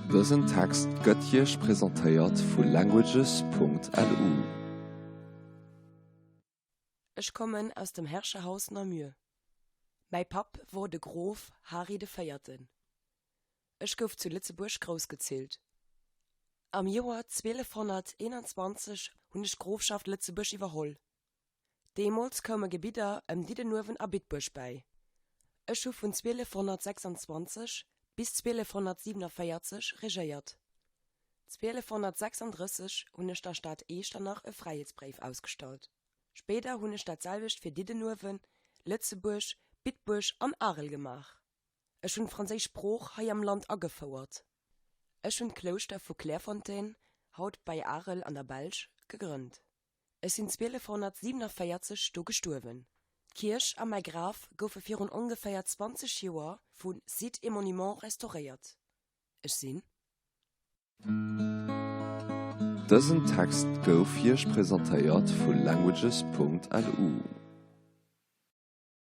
Dësen Text gëtt Iech presentéiert vu languages.lu. Ech kommen aus dem Herrscherhaus Namur. Mäi Papp wor de Grof Hari de Véierten. Ech gouf zu Lëtzebuerg groussgezillt. Am Joer 1221 hunn ech d'Grofschaft Lëtzebuerg iwwerholl. Deemools koume Gebidder ëm Diddenuewen a Bitbuerg bäi. Ech hu vun 1226 bis 1247 regéiert. 1236 hunn ech der Stad Eechternach e Fräiheetsbréif ausgestallt. Spéider hunn ech dat selwecht fir Diddenuewen, Lëtzebuerg, Bitbuerg an Arel gemaach. Ech hunn d'franséisch Sprooch hei am Land agefouert. Ech hunn d'Klouschter vu Clairefontaine, haut bei Arel an der Belsch, gegrënnt. Ech sinn 1247 do gestuerwen. D'Kierch a mäi Graf goufe virun ongeféier 20 Joer vu Sites et Monuments restauréiert. Ech sinn. Dësen Text gouf Iech presentéiert vu languages.lu.